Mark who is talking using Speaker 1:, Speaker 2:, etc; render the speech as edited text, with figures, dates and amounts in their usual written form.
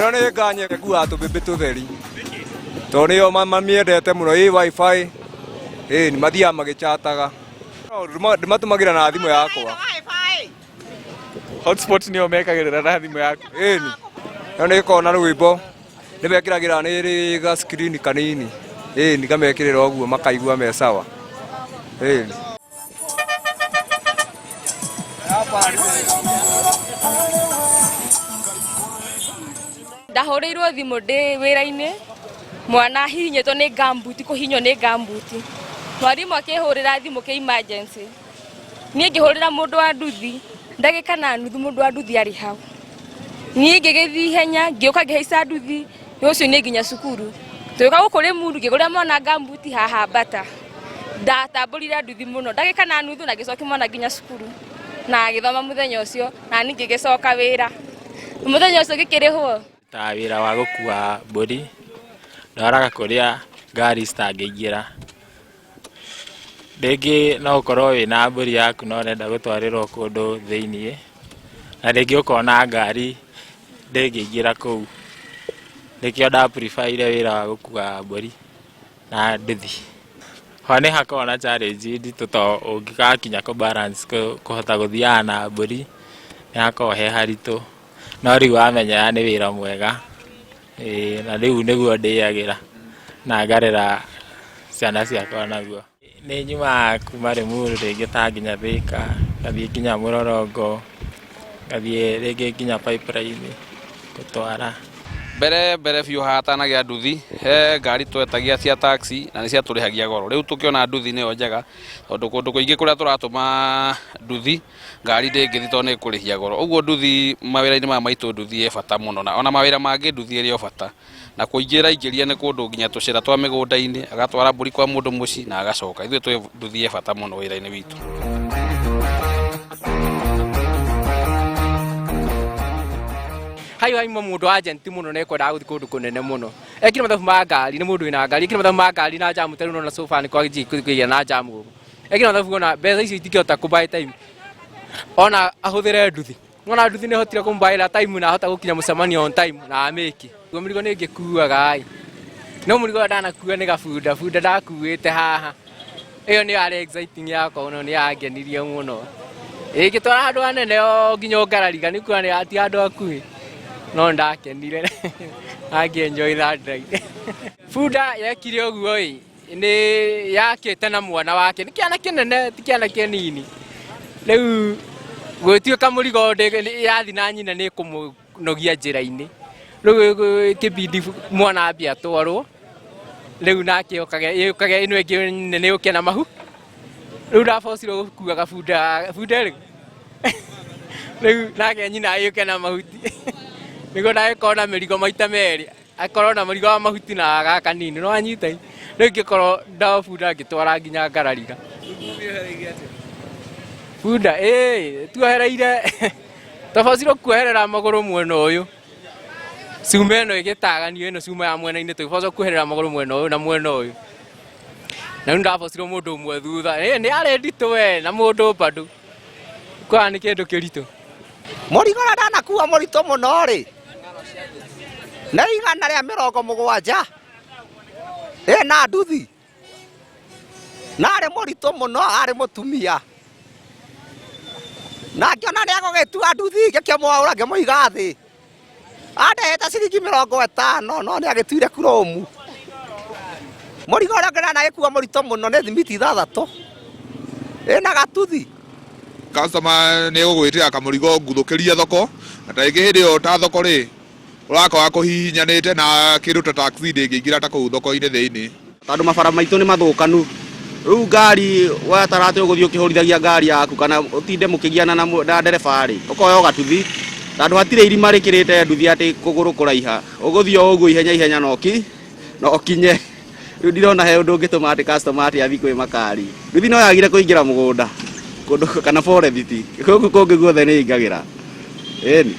Speaker 1: Ĩno nĩ nganye ĩkuaga tũmbĩmbĩ tũtheri tondũ nĩyo mamĩendete mũno, ĩ wifi ĩ mathiaga magĩchataga. Ndĩmatũmagĩra na thimũ yakwa.
Speaker 2: Hotspot nĩyo mekagĩrĩra na thimũ yaku.
Speaker 1: Ĩni ĩno nĩ ĩkoragwo na rwĩmbo, nĩmekĩragĩra nĩ ĩrĩ ga screen kanini, ĩni ngamekĩrĩra ũguo makaigua me sawa, ĩni.
Speaker 3: Ndahũrĩirwo thimũ ndĩ wĩra-inĩ, mwana ahihinyĩtwo nĩ ngambuti, kũhihinywo nĩ ngambuti. Mwarimũ akĩhũrĩra thimũ kĩ emergency. Niĩ ngĩhũrĩra mũndũ wa nduthi, ndagĩka na nuthu mũndũ wa nduthi arĩ hau. Niĩ ngĩgĩthiĩ ihenya, ngĩũka ngĩhaica nduthi, ũcio niĩ nginya cukuru. Tũgĩũka gũkũ Rĩmuru, ngĩgũrĩra mwana ngambuti haha Bata. Ndatambũrire nduthi mũno, ndagĩka na nuthu na ngĩcokia mwana nginya cukuru. Na agĩthoma mũthenya ũcio, na niĩ ngĩgĩcoka wĩra. Mũthenya ũcio ngĩkĩrĩhwo.
Speaker 4: Ta wĩra wa gũkua mbũri, ndwaraga kũrĩa ngari citangĩingĩra. Rĩngĩ no ũkorwo wĩna mbũri yaku na ũrenda gũtwarĩrwo kũndũ thĩiniĩ, na rĩngĩ ũkona ngari ndĩngĩingĩra kũu. Nĩkĩo nda prefer ire wĩra wa gũkua mbũri na nduthi. Ho nĩ hakoragwo na challenge nditũ tondũ ũngĩgakinya kũ balance kũhota gũthiaga na mbũri, nĩ hakoragwo he haritũ. No rĩu wamenya nĩ wĩra mwega, ĩĩ na rĩu nĩguo ndĩagĩra na ngarera ciana ciakwa naguo. Nĩ nyumaga kuma Rĩmuru rĩngĩ ta nginya Thĩka, ngathiĩ nginya Mũrorong'o, ngathiĩ rĩngĩ nginya Pipeline gũtwara.
Speaker 5: Mbere mbere biũ hatanagĩa nduthi, he ngari twetagia cia taxi na nĩ ciatũrĩhagia goro. Rĩu tũkĩona nduthi nĩyo njega tondũ kũndũ kũingĩ kũrĩa tũratũma nduthi, ngari ndĩngĩthiĩ tondũ nĩ ĩkũrĩhia goro. Ũguo nduthi mawĩra-inĩ maya maitũ nduthi ĩ bata mũno na ona mawĩra mangĩ nduthi ĩrĩ o bata. Na kũingĩra aingĩria nĩ kũndũ nginya tũcĩra twa mĩgũnda-inĩ, agatwara mbũri kwa mũndũ mũciĩ na agacoka. Ithuĩ tũĩ nduthi ĩ bata mũno wĩra-inĩ witũ.
Speaker 6: Hayo haima mũndũ agent mũno na ekwendaga gũthiĩ kũndũ kũnene mũno. Ekire mathabu ma ngari, nĩ mũndũ wĩna ngari, ekire mathabu ma ngari na jamu ta rĩu nĩwona so far nĩ kwagĩrĩire kũgĩa na jamu gũkũ. Ekire mathabu ona mbeca icio itingĩhota kũ buy time ona ahũthĩre nduthi. Nĩwona nduthi nĩ ĩhotire kũmũbaĩra time na ahota gũkinya mũcemanio on time na amĩki. Guo mũrigo nĩ ngĩkuaga ĩ, no mũrigo ũrĩa ndanakua nĩ gabunda, bunda ndakuĩte haha. Ĩyo nĩyo yarĩ exciting yakwa mũno nĩ yangenirie mũno. Ĩ ngĩtwara handũ hanene o nginya ũngarariga nĩ kuona ti handũ hakuhĩ, no nĩ ndakenire na ngĩ enjoy that ride. Bunda yekire ũguo ĩ, nĩ yakĩte na mwana wake, nĩ kĩana kĩnene ti kĩana kĩnini. Rĩu gũgĩtuĩka mũrigo yathiĩ na nyina nĩ ĩkũmũnogia njĩra-inĩ. Rĩu ĩkĩbidi mwana ambie atwarwo, rĩu nake yũkage yũkage ĩno ĩngĩ nene yũke na mahu. Rĩu ndabocirwo gũkua gabunda bunda rĩu rĩu nake nyina yũke na mahuti nĩguo ndagĩkorwo na mĩrigo maita merĩ. Akorwo na mũrigo wa mahuti na gaka kanini no anyita rĩu ingĩkorwo ndabunda ngĩtwara nginya ngarariga bunda ĩĩ tuohereire twabacirwo kuoherera magũrũ mwena ũyũ cuma ĩno ĩgĩtaganio ĩno cuma ya mwena-inĩ tũgĩbacwo kuoherera magũrũ mwena ũyũ na mwena ũyũ na rĩu ndabocirwo mũndũ ũmwe thutha ĩĩ nĩ yarĩ nditũ we na mũndũ bado kwa nĩ kĩndũ kĩritũ.
Speaker 7: Mũrigo ũrĩa ndanakua mũritũ mũno rĩ, nĩ 170 ĩna nduthi, na arĩ mũritũ mũno arĩ mũtumia, na ngĩona nĩ egũgĩtua nduthi ngĩkĩmwaũra ngĩmũiga thĩ. Andehete ciringi 50 no nĩ agĩtuire kuromu. Mũrigo ũrĩa ũngĩ ndanagĩkua mũritũ mũno nĩ thimiti ithathatũ ĩna gatuthi.
Speaker 8: Customer nĩ egũgwĩtĩra kamũrigo nguthũkĩrie thoko, na ta rĩngĩ hĩndĩ ĩyo ta thoko rĩ, ũrakora kũhihinyanĩte na kĩndũ ta taxi ndĩngĩingĩra ta kũu thoko-inĩ thĩinĩ.
Speaker 9: Tondũ mabara maitũ nĩ mathũkanu, rĩu ngari wetara atĩ ũgũthiĩ ũkĩhũrithagia ngari yaku kana ũtinde mũkĩgiana na ndereba rĩ, ũkoya o gatuthi, tondũ hatirĩ irima rĩkĩrĩte nduthi atĩ kũgũrũ kũraiha, ũgũthiĩ o ũguo ihenya ihenya na ũkinye. Rĩu ndirona he ũndũ ũngĩtũma atĩ customer atĩ athiĩ kwĩ makari. Nduthi no yagire kũingĩra mũgũnda kũndũ kana forest, gũkũ kũngĩ guothe nĩ ĩingagĩra. Ĩni.